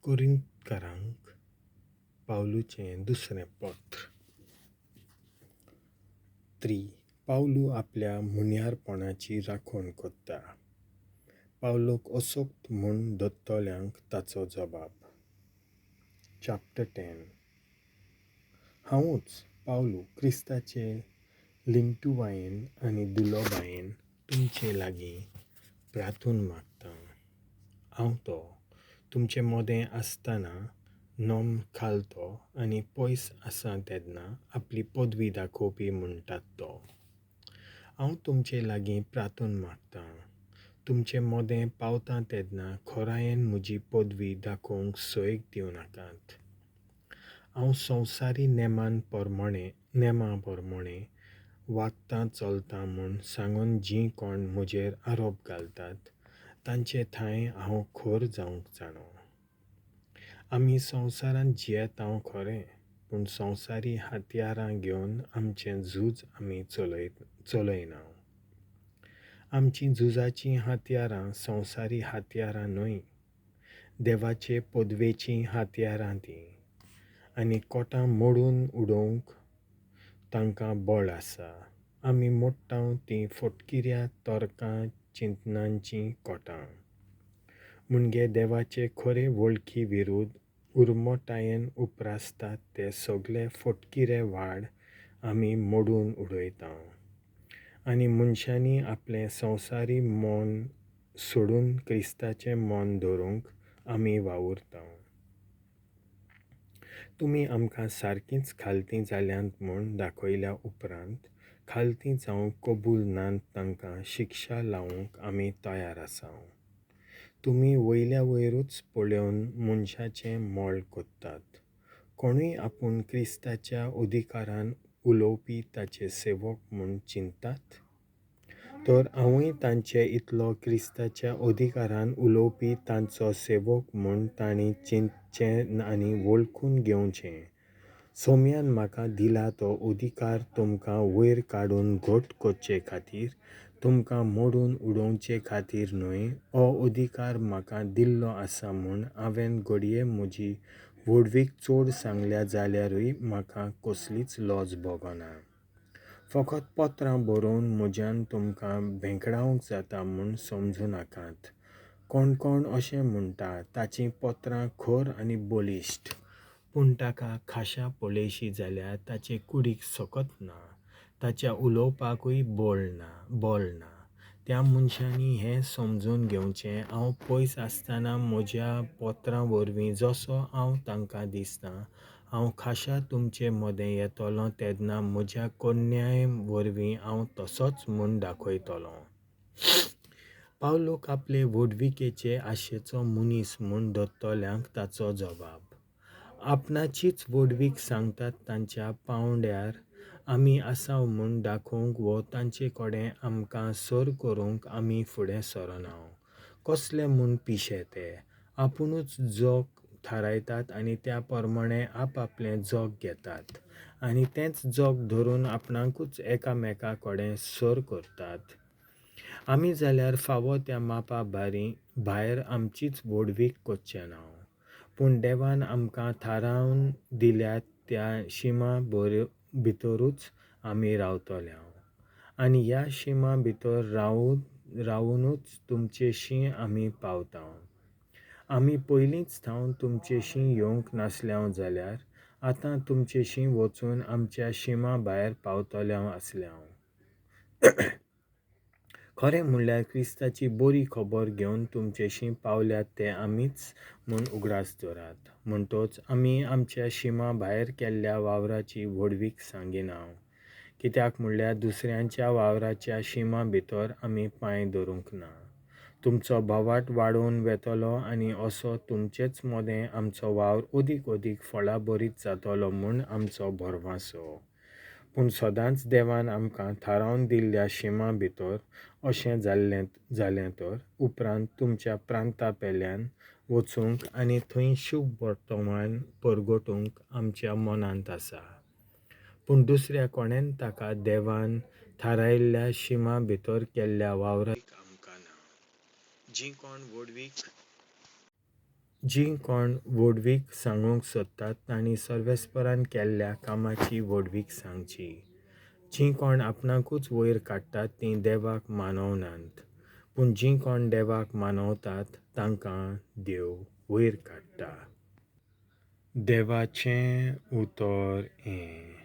कोरिंतकारांक पावलूचें दुसरें पत्र. 3. पावलू आपल्या मुन्यारपणाची राखण कोत्ता. पावलूक असोक्त म्हूण दत्तल्यांक ताचो जबाब. चॅप्टर 10. हांवूच पावलू क्रिस्ताचे लिंटुवायेन आनी दुलोबायेन तुमचे लागीं प्रार्थून मागतां. हांव तो तुमचे मोदें आसतना नोम खालतो आनी पयस आसा तेन्ना आपली पदवी दाखोवपी म्हणटात तो. हांव तुमचे लागीं प्रार्थून मागतां. तुमचे मोदें पावता तेन्ना खोरायेन म्हजी पदवी दाखोवंक सोयीक दिवं नाकात. हांव संवसारी नेमान परमणे नेमा परमणे वागतां चलतां म्हूण सांगून जीं कोण म्हजेर आरोप घालतात तांचे ठांय हांव खर जावंक जाणो. आमी संवसारांत जियेतांव खरें, पूण संवसारी हत्यारां घेवन आमचें झूज आमी चलयना. आमचीं झुजाचीं हत्यारां संवसारी हत्यारां न्हय, देवाचे पदवेचीं हत्यारां तीं, आनी कोटां मोडून उडोवंक तांकां बळ आसा. आमी मोडटांव तीं फटकिऱ्या तर्कां चिंतनांचीं कोटां. मुणगे देवाचे खरे वळखी विरुद्ध उर्मोटायेन उप्रासतात ते सगळे फटकिरे वाड आमी मोडून उडयता. आनी मनशांनी आपलें संवसारी मन सोडून क्रिस्ताचें मन धरूंक आमी वावुरता. तुमी आमकां सारकींच खालतीं जाल्यांत म्हूण दाखयल्या उपरांत खालतीं जावंक कबूल नात तांकां शिक्षा लावंक आमी तयार आसा. तुमी वयल्या वयरूच पळोवन मनशाचें मोल कोत्तात. कोणूय आपूण क्रिस्ताच्या अधिकारान उलोवपी ताचे सेवक म्हूण चिंततात तर हांवूय तांचे इतलो क्रिस्ताच्या अधिकारान उलोवपी तांचो सेवक म्हूण तांणी चिंतचें आनी वळखून घेवचें. सोम्यान म्हाका दिला तो अधिकार तुमकां वयर काडून घट करचे खातीर, तुमकां मोडून उडोवचे खातीर न्हय, हो अधिकार म्हाका दिल्लो आसा म्हूण हांवें घडये म्हजी व्हडवीक चड सांगल्या जाल्यारूय म्हाका कसलीच लज भोगना. फकत पत्रां बरोवन म्हज्यान तुमकां भेंकडावंक जाता म्हूण समजूं नाकात. कोण कोण अशें म्हणटा ताचीं पत्रां खर आनी बळिश्ट, पूण ताका खाशा पळयशी जाल्यार ताचे कुडीक सकत ना, ताच्या उलोवपाकूय बळ ना. त्या मनशांनी हें समजून घेवचें, हांव पयस आसतना म्हज्या पत्रां वरवीं जसो हांव तांकां दिसता, हांव खाशा तुमचे मदें येतलो तेन्ना म्हज्या कोन्याय वरवीं हांव तसोच म्हूण दाखयतलो. पावलूक आपले व्हडविकेचे आशेचो मनीस म्हूण दत्तल्यांक ताचो जबाब. आपणाचीच व्हडवीक सांगतात तांच्या पांवड्यार आमी आसाव म्हूण दाखोवंक वो तांचे कडेन आमकां सर करूंक आमी फुडें सरना. कसले म्हूण पिशे ते, आपुणूच जोग थारायतात आनी त्या प्रमाणे आपआपलें जोग घेतात आनी तेंच जोग धरून आपणाकूच एकामेका कडेन सर करतात. आमी जाल्यार फावो त्या मापा भायर आमचीच व्हडवीक करचे ना, पूण देवान आमकां थारावन दिल्यात त्या शिमा भितरूच आमी रावतले. आनी ह्या शिमा भितर रावुनूच तुमचेशीं आमी पावता. आमी पयलींच थावन तुमचेशीं येवंक नासल्याव जाल्यार आतां तुमचेशीं वचून आमच्या शिमा भायर पावतल्याव आसल्याव. खरें म्हणल्यार क्रिस्ताची बरी खबर घेवन तुमचेशीं पावल्यात ते आमीच म्हूण उगडास दवरात. म्हणटोच आमी आमच्या शिमा भायर केल्ल्या वावराची व्हडवीक सांगिना, कित्याक म्हणल्यार दुसऱ्यांच्या वावराच्या शिमा भितर आमी पांय धरूंक ना. तुमचो भावाट वाडोवन वेतलो आनी असो तुमचेच मदें आमचो वावर अदीक अदीक फळाबरीत जातलो म्हूण आमचो भरवासो. पूण सदांच देवान आमकां थारावन दिल्ल्या शिमा भितर अशें जालें तर उपरांत तुमच्या प्रांता पेल्यान वचूंक आनी थंय शुभ वर्तमान परगटूंक आमच्या मनांत आसा. पूण दुसऱ्या कोणेन ताका देवान थारायल्ल्या शिमा भितर केल्ल्या वावराक आमकां ना. जीं कोण व्हडवीक जीं कोण व्हडवीक सांगूंक सोदतात तांणी सर्वेस्परान केल्ल्या कामाची व्हडवीक सांगची. जीं कोण आपणाकूच वयर काडटात तीं देवाक मानवनात, पूण जीं कोण देवाक मानवतात तांकां देव वयर काडटा. देवाचें उतर हें.